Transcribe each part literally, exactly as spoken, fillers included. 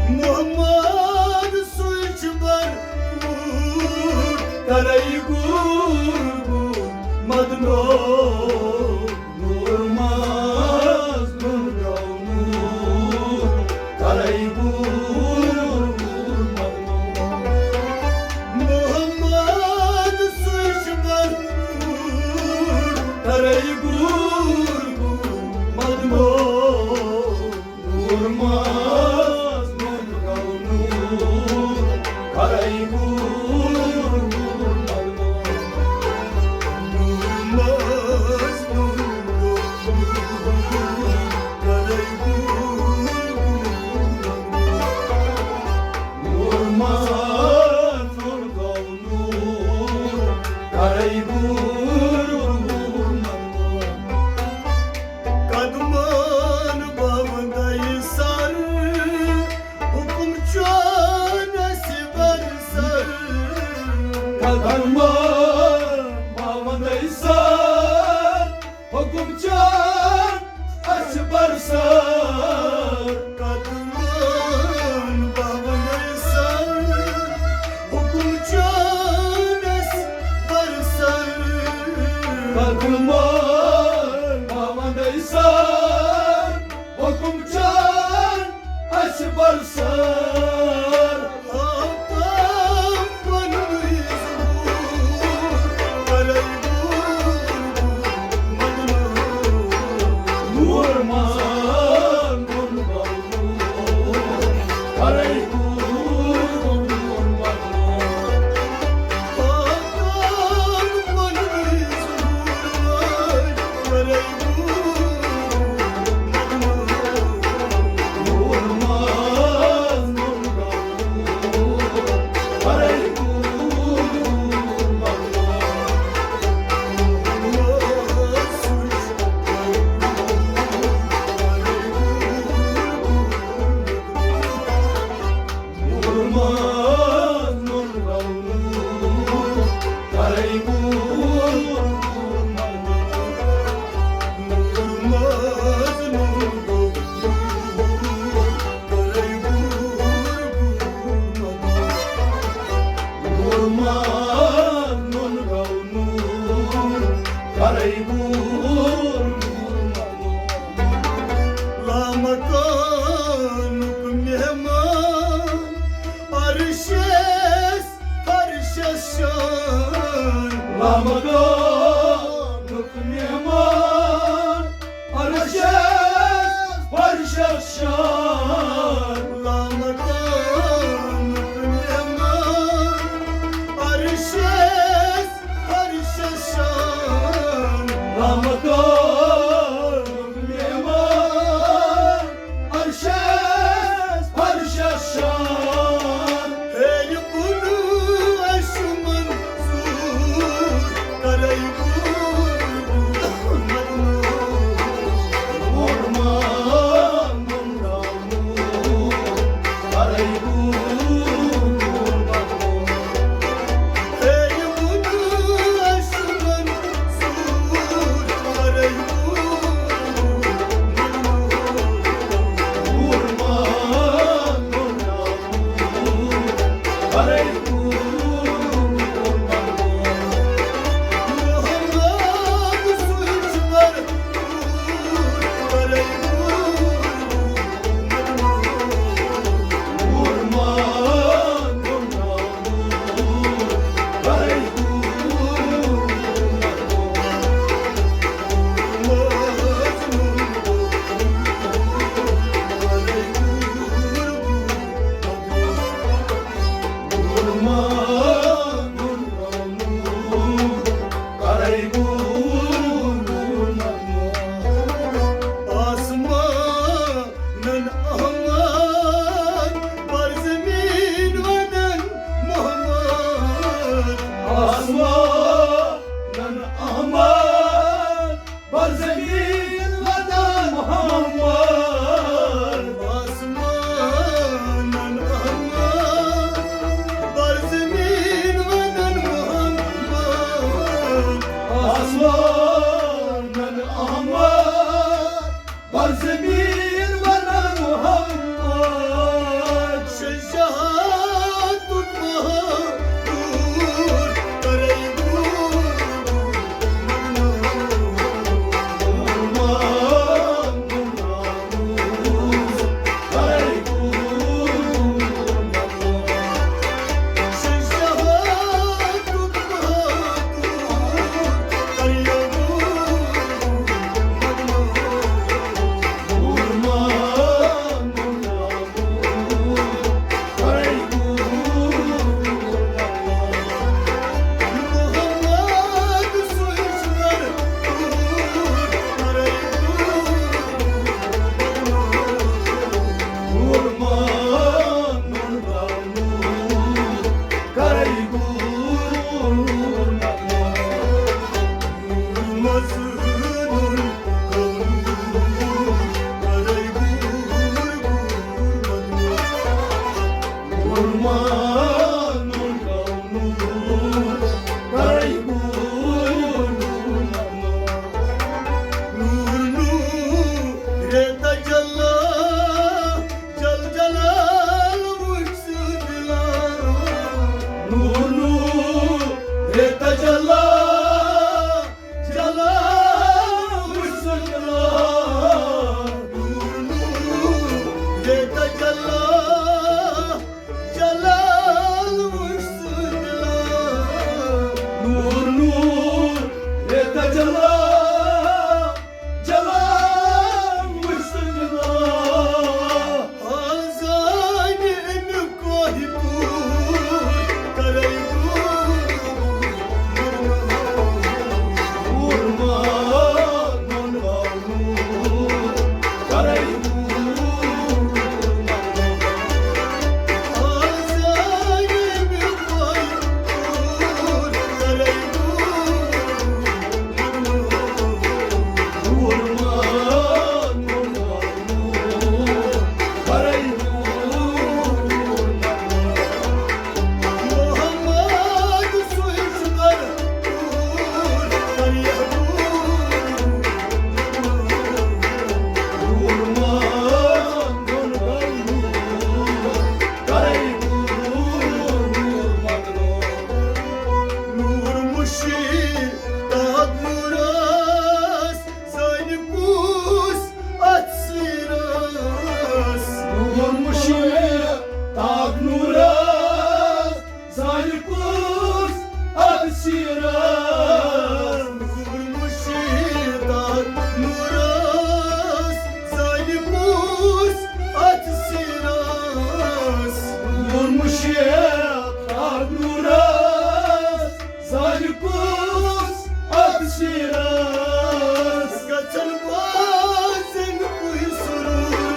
محمد سُے چھُ بھرپوٗر، کرے گوٗر گوٗر مدنو۔ نور مظنون گوٚو نور، کرے گوٗر گوٗر مدنو۔ محمد سُے چھُ بھرپوٗر، کرے گوٗر گوٗر مدنو۔ نور مظنون گوٚو نور، کرے گوٗر گوٗر مدنو۔ نور مظنون گوٚو نور، کرے گوٗر گوٗر مدنو۔ نور مظنون گوٚو نور، کرے گوٗر گوٗر مدنو۔ قدمن باوندے سر، حکم چون اَسہِ برسر۔ قدمن باوندے سر، حکم چون اَسہِ برسر۔ قدمن باوندے سر، حکم چون اَسہِ برسر۔ قدمن باوندے سر، حکم چون اَسہِ برسر۔ آفتاب پننُے ظہوٗر، کرے گوٗر گوٗر مدنو۔ نور مظنون گوٚو نور، کرے گوٗر گوٗر مدنو۔ آفتاب پننُے ظہوٗر، کرے لامکانُک مہمان، عرشس فرشس شان۔ لامکانُک مہمان، عرشس فرشس شان۔ لامکانُک مہمان، عرشس فرشس شان۔ لامکانُک مہمان، عرشس فرشس شان۔ ہیٚرِ بۄنہٕ اَسہِ منظوٗر، کرے گوٗر گوٗر مدنو۔ نور مظنون گوٚو زمین ونان محمد، شہادت بہادر کرے گور۔ جلال وٕچھ ژٕ جلال۔ نور، نور، ہے تجلی۔ جلال وٕچھ ژٕ جلال۔ حال زانہِ اَمہِ کوہہِ کوٗر کرے گوٗر۔ نور مُشیر تاج نورس سانہِ کُس اتھ سیٖرس۔ نور مُشیر تاج نورس سانہِ کُس اتھ سیٖرس۔ نور مُشیر تاج نورس سانہِ کُس اتھ سیٖرس۔ نور مُشیر تاج نورس سانہِ کُس اتھ سیٖرس۔ گژھن بازن پُے سرور۔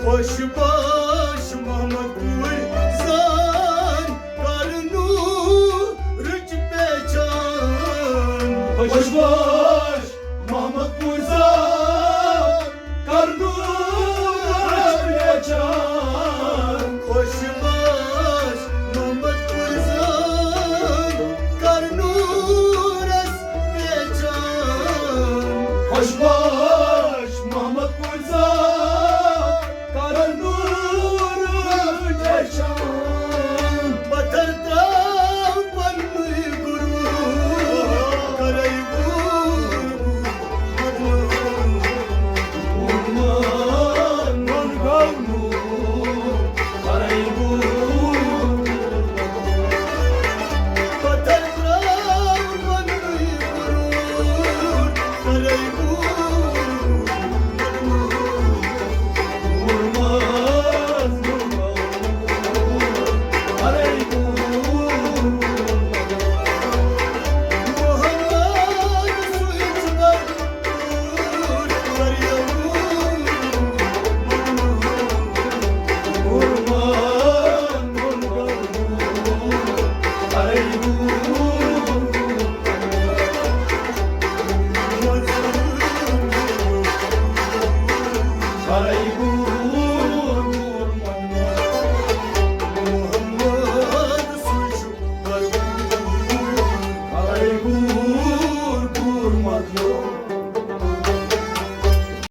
خوش باش محمد پوٗرۍ زان کر نوٗرٕچ پہچان۔ خوش باش محمد پوٗرۍ زان کر نوٗرٕچ پہچان۔ خوش باش محمد پوٗرۍ زان کر نوٗرس پہچان۔ خوش باش محمد پوٗرۍ زان کر نوٗرٕچ پہچان۔ پتھر تراو پننُے غروٗر، کرے What